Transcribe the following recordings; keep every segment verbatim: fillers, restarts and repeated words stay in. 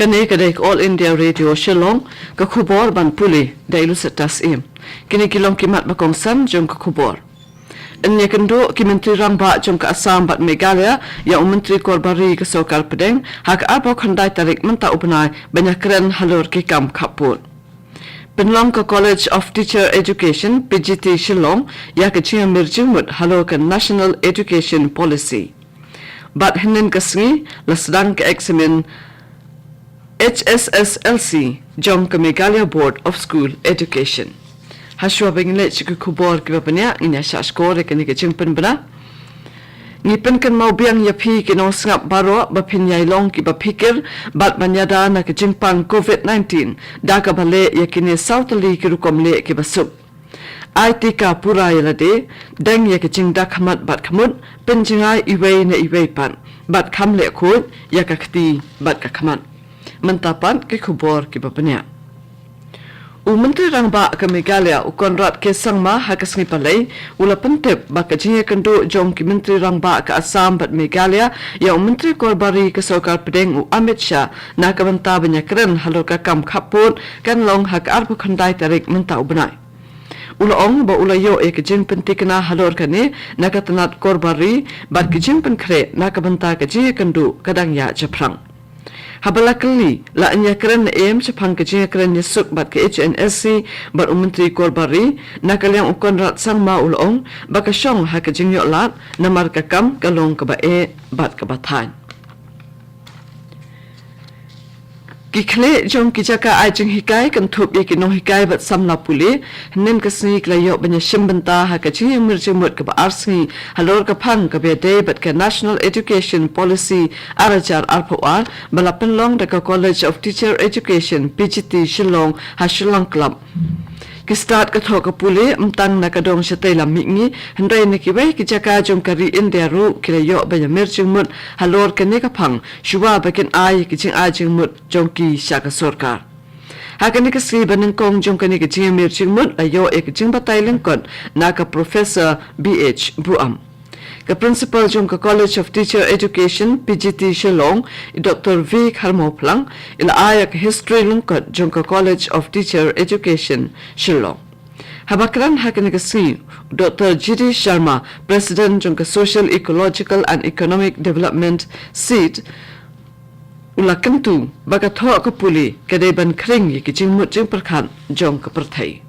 Kane ka dei ka All India Radio Shillong, ka khubor ban pule da i Lucetta Syiem. Kine ki long ki mat ba kongsan jong ka khubor. Yn ïakynduh ki myntri rangbah jong ka Assam bad Meghalaya ïa u Myntri Korbari ka Sorkar Pdeng ha ka arphew khyndai tarik mynta u bnai ban ïakren halor ki kam khappud. Pynlong ka College of Teacher Education, P G T Shillong, ïa ka jingïamir jingmut halor ka National Education Policy. Bad hynnin ka sngi la sdang ka eksamin H S S L C jong ka Meghalaya Board of School Education. Hashwa ba ngin leit sha ki khubor kiba bniah, ngin ïa shah shkor ïa kane ka jingpynbna. Ngi pynkynmaw biang ïa phi ki nongsngap baroh ba phin ïai long kiba phikir bad ban ïada na ka jingpang COVID nineteen da kaba leh ïa kine saw tylli ki rukom leh kiba suk. Ai tika pura ïa lade, deng ïa ka jingda khmat bad khmut, pynjngai iwei na iwei pat, bad kham leh khuid ïa ka kti bad ka khmat. Mynta pat ki khubor kiba bniah. U Myntri Rangbah ka Meghalaya, u Conrad K Sangma, ha ka sngi Palei u la pyntip ba ka jingïakynduh jong ki myntri rangbah ka Assam bad Meghalaya ïa u Myntri Korbari ka Sorkar Pdeng, u Amit Shah, na ka bynta ban ïakren halor ka kam khappud kan long ha ka arphew khyndai tarik mynta u bnai. U la ong ba u la ïoh ïa ka jingpynthikna halor kane na ka tnat Korbari bad ka jingpynkhreh na ka bynta ka jingïakynduh ka dang ïaid shaphrang. Haba la kylli la yn ïakren ne em shaphang ka jingïakren ïasuk bad ka H N S C bad u Myntri Korbari, na ka liang u Conrad Sangma u la ong ba ka shong ha ka jingïoh lad namar ka kam ka long kaba eh bad kaba thaiñ. Ki khlieh jong ki jaka ai jinghikai kynthup ïa ki nonghikai bad samla pule hynnin ka sngi ki la ïoh ban ïashim bynta ha ka jingïamir jingmut kaba ar sngi halor ka phang kaba ïadei bad ka National Education Policy ar hajar arphew ar ba la pynlong da ka College of Teacher Education, P G T Shillong, ha Shillong Club. Ki stad ka thoh ka pule ym tang na ka dong shatei lam mihngi, hynrei na kiwei ki jaka jong ka ri India ruh ki la ïoh ban ïamir jingmut halor kane ka phang shuwa ba kin ai ki jingai jingmut jong ki sha ka sorkar. Ha kane ka sngi ba nyngkong jong kane ka jingïamir jingmut la ïoh ïa ka jingbatai lyngkot na ka Professor B H Buam. Ka Principal jong ka College of Teacher Education, P G T Shillong, i Doctor V Kharmawphlang, i la ai ïa ka history lyngkot jong ka College of Teacher Education, Shillong. Haba kren ha kane ka sngi, Doctor G D Sharma, President jong ka Social Ecological and Economic Development, SEED, u la kyntu ba ka thoh ka pule ka dei ban khring ïa ki jingmut jingpyrkhat jong ka pyrthei.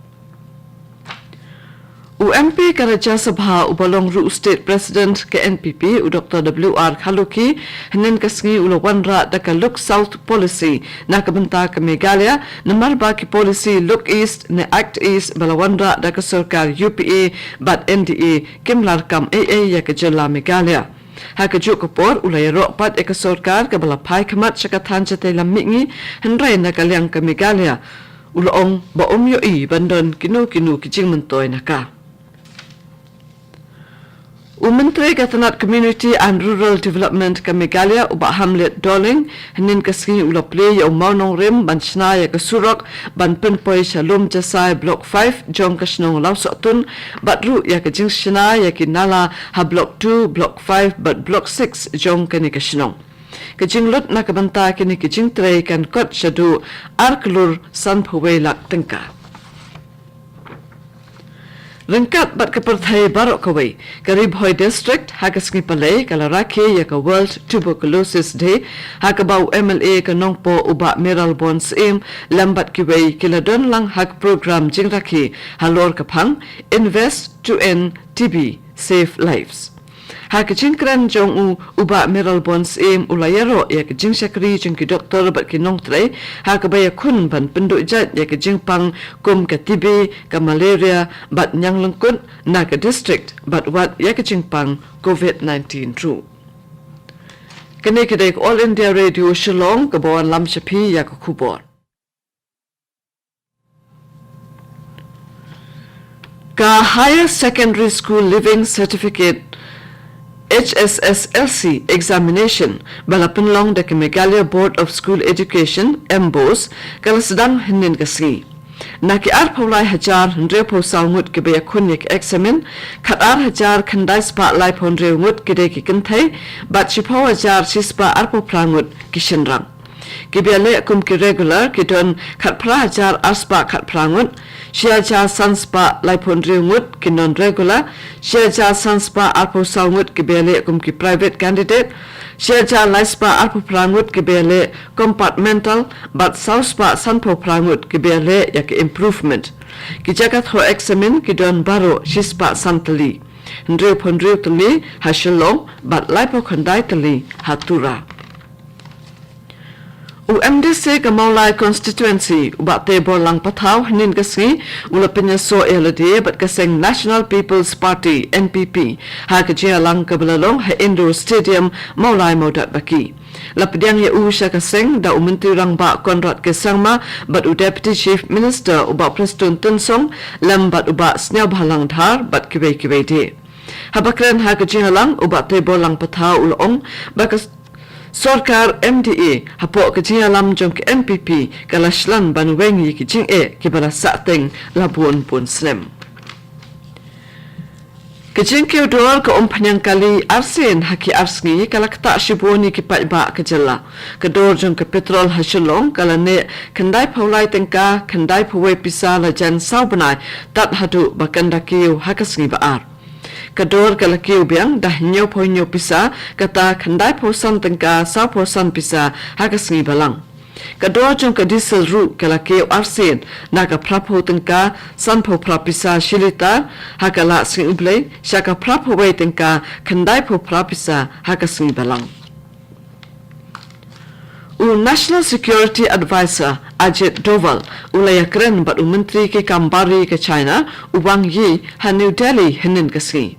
U M P ka Rajya Sabha uba long ruh u State President ka N P P, u Doctor W R Kharlukhi, hynnin ka sngi u la wanrah da ka Look South Policy na ka bynta ka Meghalaya, namar ba ki policy Look East ne Act East ba la wanrah da ka sorkar U P A bad N D A kim lah kam ei ei ïa ka jylla Meghalaya. Ha kajuh ka por u la ïaroh pat ïa ka sorkar kaba la phai khmat sha ka thaiñ shatei lam mihngi, hynrei na ka liang ka Meghalaya u la ong ba um ïohi ban don kino kino ki jingmyntoi na ka. U Myntri ka tnat Community and Rural Development ka Meghalaya, u Bah Hamlet Dolling, hynnin ka sngi u la plie ïa u mawnongrim ban shna ïa ka surok ban pynpoi sha Lumjasai Block five jong ka shnong Lawsohtun, bad ruh ïa ka jingshna ïa ki nala ha Block two, Block five bad Block six jong kane ka shnong. Ka jinglut na ka bynta kine ki jingtrei kan kot shaduh ar klur sanphew wei lak tyngka. Ryngkat bad ka pyrthei baroh kawei, ka Ri Bhoi District ha ka sngi Palei ka la rakhe ïa ka World Tuberculosis Day, ha kaba u M L A ka Nongpoh, u Bah Mayralborn Syiem, lem bad kiwei ki la don lang ha ka program jingrakhe halor ka phang Invest to End T B, Save Lives. Ha ka jingkren jong u, u Bah Mayralborn Syiem u la ïaroh ïa ka jingshakri jong ki doktor bad ki nongtrei ha kaba ïakhun ban pynduh jait ïa ka jingpang kum ka T B, ka malaria bad ñianglyngkut na ka district, bad wat ïa ka jingpang COVID nineteen ruh. Kane ka dei ka All India Radio Shillong kaba wanlam sha phi ïa ka khubor. Ka Higher Secondary School Leaving Certificate, H S S L C examination ba la pynlong da ka Meghalaya Board of School Education, MBOSE, ka la sdang hynnin ka sngi. Na ki arphew lai hajar hynriewphew saw ngut kiba ïakhun ïa ka eksamin, khatar hajar khyndai spah laiphew hynriew ngut ki dei ki kynthei, bad shiphew hajar shispah arphew phra ngut ki shynrang. Kiba ïaleh kum ki regular ki don khatphra hajar arspah khatphra ngut, shi hajar sanspah laiphew hynriew ngut ki non-regular, shi hajar sanspah arphew saw ngut kiba ïaleh kum ki private candidate, shi hajar laispah arphew phra ngut kiba ïaleh compartmental, bad sawspah sanphew phra ngut kiba ïaleh ïa ki improvement. Ki jaka thoh eksamin ki don baroh shispah san tylli, hynriewphew hynriew tylli ha Shillong bad laiphew khyndai tylli ha Tura. U M D C ka Mawlai Constituency, u Bah Teiborlang Pathaw, hynnin ka sngi u la pynïasoh ïa lade bad ka seng National People's Party, N P P, ha ka jingïalang kaba la long ha Indoor Stadium, Mawlai Mawdatbaki. La pdiang ïa u sha ka seng da u Myntri Rangbah Conrad K Sangma bad u Deputy Chief Minister u Bah Prestone Tynsong lem bad u Bah Sniawbhalang Dhar bad kiwei kiwei de. Haba kren ha ka jingïalang, u Bah Teiborlang Pathaw u la ong ba ka sorkar M D A hapoh ka jingïalam jong ka N P P ka la shlan ban weng ïa ki jingeh kiba la sahteng la bun bun snem. Ka jingkiew dor ka umphniang kali arsien ha ki ar sngi ka la ktah shibun ïa ki paidbah ka jylla. Ka dor jong ka petrol ha Shillong ka la neh khyndaiphew lai tyngka khyndaiphew wei pisa la jan saw bnai tad haduh ba kan da kiew ha ka sngi ba ar. Ka dor ka la kiew biang da hynñiewphew hynñiew pisa, kata khyndaiphew san tyngka sawphew san pisa ha ka sngi ba lang. Ka dor jong ka diesel ruh ka la kiew arsien na ka phraphew tyngka sanphew phra pisa shi litar ha ka Lah Sngi U Blei sha ka phraphew wei tyngka khyndaiphew phra pisa ha ka sngi ba lang. U National Security Advisor Ajit Doval u la ïakren bad u Myntri ki kam bar ri ka China, u Wang Yi, ha New Delhi hynnin ka sngi.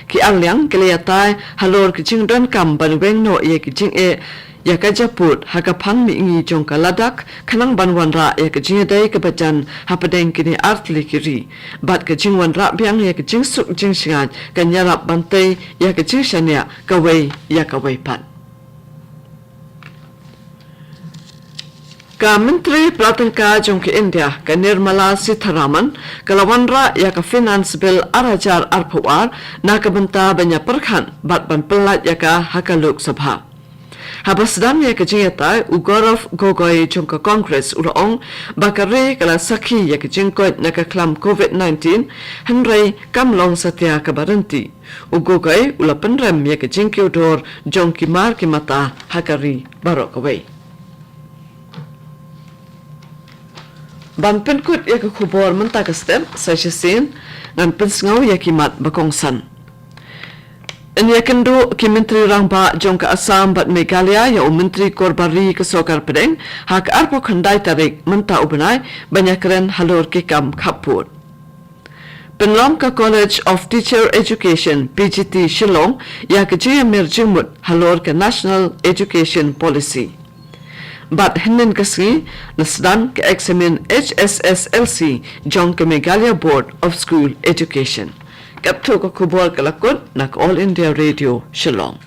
Ki arliang ki la ïatai halor ka jingdonkam ban weng noh ïa ka jingeh ïa ka japud ha ka phang mihngi jong ka Ladakh, khnang ban wanrah ïa ka jingïadei kaba jan hapdeng kine ar tylli ki ri. Bad ka jingwanrah biang ïa ka jingsuk jingshngaiñ kan ïarap ban tei ïa ka jingshaniah kawei ïa kawei pat. Ka Myntri Pla Tyngka jong ka India, ka Nirmala Sitharaman, ka la wanrah ïa ka Finance Bill ar hajar arphew ar na ka bynta ban ïa pyrkhat bad ban pyllait ïa ka ha ka Lok Sabha. Haba sdang ïa ka jingïatai, u Gaurav Gogoi jong ka Congress u la ong ba ka ri ka la sakhi ïa ka jingkoit na ka khlam covid nineteen, hynrei kam long satia kaba ryntih. U Gogoi u la pynrem ïa ka jingkiew dor jong ki mar ki mata ha ka ri baroh kawei. Ban pynkut ïa ka khubor mynta ka step, sa shisien ngan pynsngew ïa ki mat ba kongsan. Yn ïakynduh ki Myntri Rangbah jong ka Assam bad Meghalaya ïa u Myntri Korbari ka Sorkar Pdeng ha ka arphew khyndai tarik mynta u bnai ban ïakren halor ki kam khappud. Pynlong ka College of Teacher Education, P G T Shillong, ïa ka jingïamir jingmut halor ka National Education Policy. Bad hynnin ka sngi la sdang ka eksamin H S S L C jong ka Meghalaya Board of School Education. Katto ka khubor ka la kut na ka All India Radio Shillong.